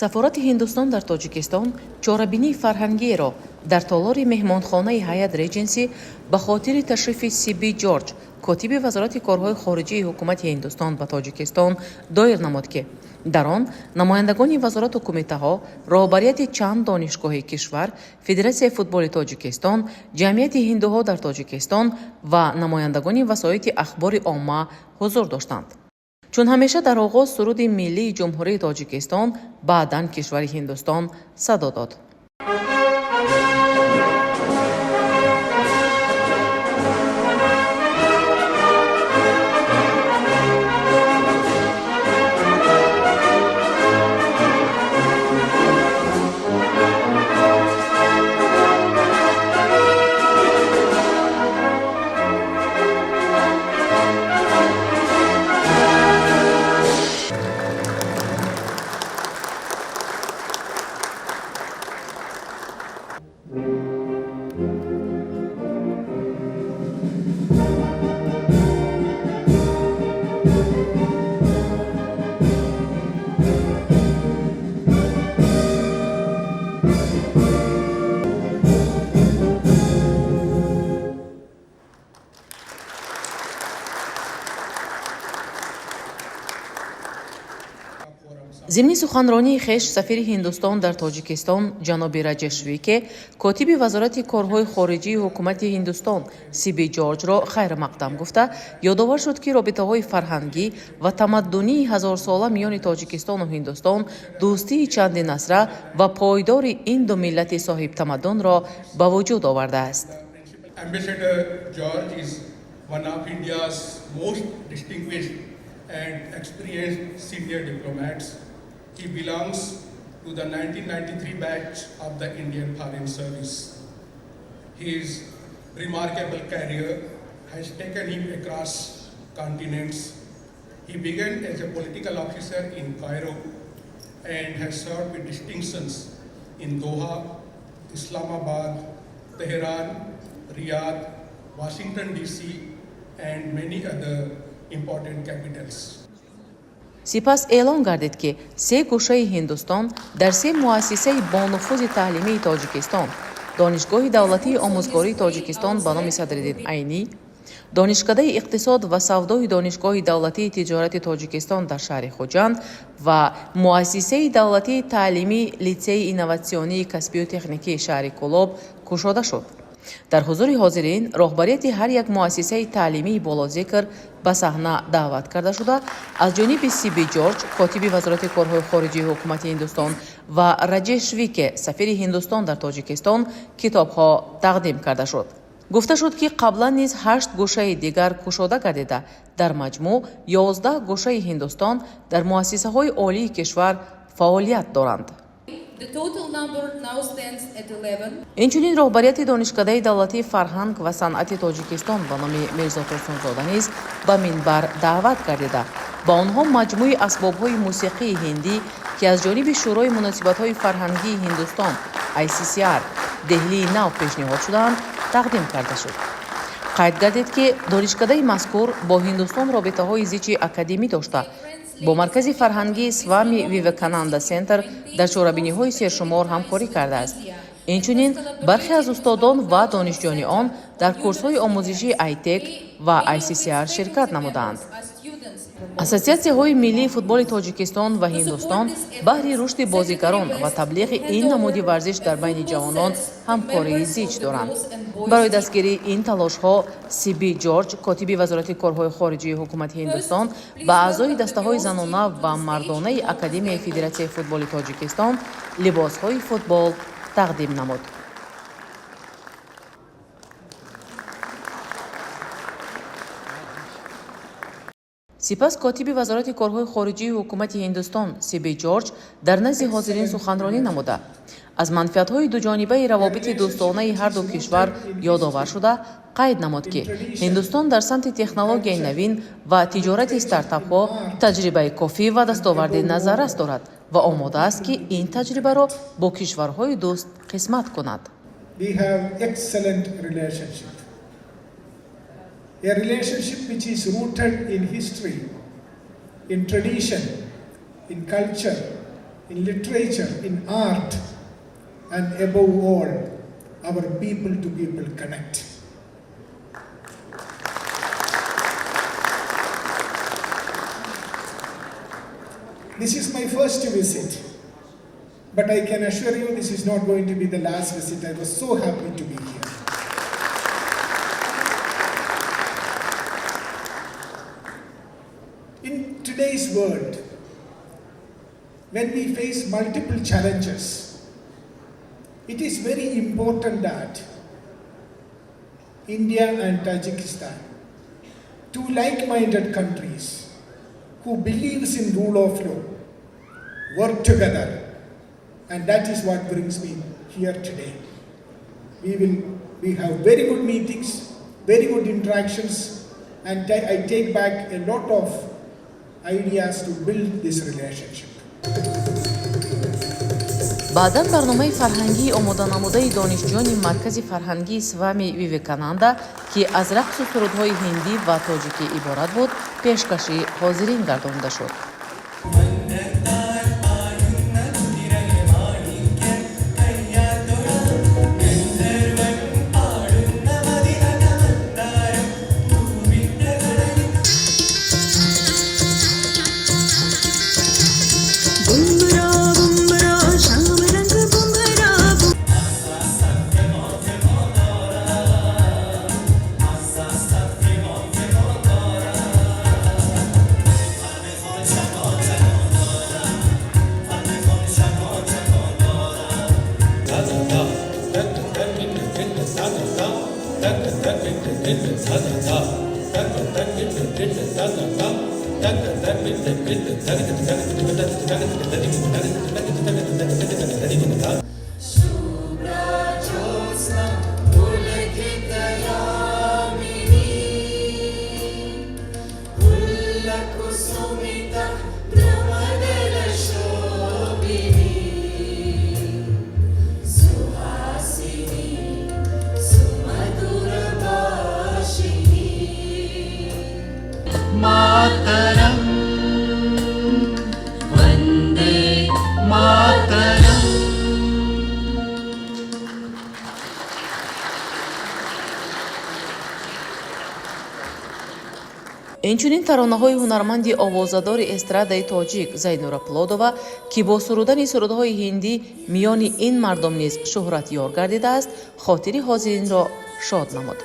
Сафорати Ҳиндустон дар Тоҷикистон чорабинии фарҳангиеро дар толори меҳмонхонаи Ҳаят Реҷенси ба хотири ташрифи Сиби Ҷорҷ, котиби Вазорати корҳои хориҷии Ҳукумати Ҳиндустон, ба Тоҷикистон доир намуд, ки дар он намояндагони вазорату кумитаҳо, роҳбарияти чанд донишгоҳи кишвар, Федератсияи футболи Тоҷикистон, Ҷамъияти ҳиндуҳо дар Тоҷикистон ва намояндагони васоити ахбори омма ҳузур доштанд. Чун ҳамеша, дар оғоз суруди миллии Ҷумҳурии Тоҷикистон, баъдан кишвари Ҳиндустон садо дод. Зимни суханронии хеш сафири Ҳиндустон дар Тоҷикистон ҷаноби Раҷеш Вике котиби Вазорати корҳои хориҷии Ҳукумати Ҳиндустон Сиби Ҷорҷро хайрмақдам гуфта, ёдовар шуд, ки робитаҳои фарҳангӣ ва тамаддунии ҳазорсола миёни Тоҷикистону Ҳиндустон дӯстии чанди насра ва пойдори ин ду миллати соҳибтамаддунро ба вуҷуд овардааст. Ambassador George is one of India's most distinguished and experienced senior diplomats. He belongs to the 1993 batch of the Indian Foreign Service. His remarkable career has taken him across continents. He began as a political officer in Cairo and has served with distinctions in Doha, Islamabad, Tehran, Riyadh, Washington DC, and many other important capitals. Сипас эълон гардид, ки се гӯшаи Ҳиндустон дар се муассисаи бонуфузи таълимии Тоҷикистон: Донишгоҳи давлатии омӯзгории Тоҷикистон ба номи Садриддин Айнӣ, Донишкадаи иқтисод ва савдои Донишгоҳи давлатии тиҷорати Тоҷикистон дар шаҳри Хуҷанд ва Муассисаи давлатии таълимии Литсеи инноватсионии касбию техникии шаҳри Кӯлоб кушода шуд. Дар ҳузури ҳозирин роҳбарияти ҳар як муассисаи таълимии болозикр ба саҳна даъват карда шуда, аз ҷониби Сиби Ҷорҷ, котиби Вазорати корҳои хориҷии Ҳукумати Ҳиндустон, ва Раҷеш Вике, сафири Ҳиндустон дар Тоҷикистон, китобҳо тақдим карда шуд. Гуфта шуд, ки қаблан низ ҳашт гӯшаи дигар кушода гардида, дар маҷмӯъ 11 гӯшаи Ҳиндустон дар муассисаҳои олии кишвар фаъолият доранд. The total number now stands at 11. Инчунин роҳбарияти Донишкадаи давлатии фарҳанг ва санъати Тоҷикистон ба номи Мирзо Турсунзода низ ба минбар даъват гардида, ба онҳо маҷмӯи асбобҳои мусиқии ҳиндӣ, ки аз ҷониби Шӯрои муносибатҳои фарҳангии Ҳиндустон ICCR Деҳлии Нав пешниҳод шудаанд, тақдим карда шуд. Қайд гардид, ки донишкадаи мазкур бо Ҳиндустон робитаҳои зичи академӣ дошта, бо маркази фарҳангии Свами Вивекананда Сентр дар чорабиниҳои сершумор ҳамкорӣ кардааст. Инчунин бархе аз устодон ва донишҷӯёни он дар курсҳои омӯзишии АЙТЕК ва ICCR ширкат намудаанд. Ассотсиатсияҳои миллии футболи Тоҷикистон ва Ҳиндустон баҳри рушди бозигарон ва таблиғи ин намуди варзиш дар байни ҷавонон ҳамкории зич доранд. Барои дастгирии ин талошҳо Сиби Ҷорҷ, котиби Вазорати корҳои хориҷии Ҳукумати Ҳиндустон, ба аъзои дастаҳои занона ва мардонаи Академияи Федератсияи футболи Тоҷикистон либосҳои футбол тақдим намуд. Сипас котиби Вазорати корҳои хориҷии Ҳукумати Ҳиндустон Сиби Ҷорҷ дар назди ҳозирин суханронӣ намуда, аз манфиатҳои дуҷонибаи равобити дӯстонаи ҳарду кишвар ёдовар шуда, қайд намуд, ки Ҳиндустон дар самти технологияи навин ва тиҷорати стартапҳо таҷрибаи кофӣ ва дастоварди назаррас дорад ва омода аст, ки ин таҷрибаро бо кишварҳои дӯст қисмат кунад. We have excellent relationship. A relationship which is rooted in history, in tradition, in culture, in literature, in art, and above all, our people to people connect. This is my first visit, but I can assure you this is not going to be the last visit. I was so happy to be here. In today's world, when we face multiple challenges, it is very important that India and Tajikistan, two like-minded countries who believes in rule of law, work together, and that is what brings me here today. We have very good meetings, very good interactions, and I take back a lot of ideas to build this relationship. Баъдан барномаи фарҳангии омоданамудаи донишҷӯёни Маркази фарҳангии Свами Вивекананда, ки аз рақсу сурудҳои ҳиндӣ ва тоҷикӣ иборат буд, пешкаши ҳозирин гардонида шуд. बुमरा बुमरा श्याम रंग बुमरा। शुभ्रज्योत्स्ना पुलकितयामिनी फुल्लकुसुमित द्रुमदलशोभिनी सुहासिनी सुमधुरभाषिणी। मातरम्, वन्दे मातरम्। Инчунин таронаҳои ҳунарманди овозадори эстрадаи тоҷик Зайнура Плодова, ки бо сурудани сурудҳои ҳиндӣ миёни ин мардум низ шӯҳратёр гардидааст, хотири ҳозиринро шод намуд.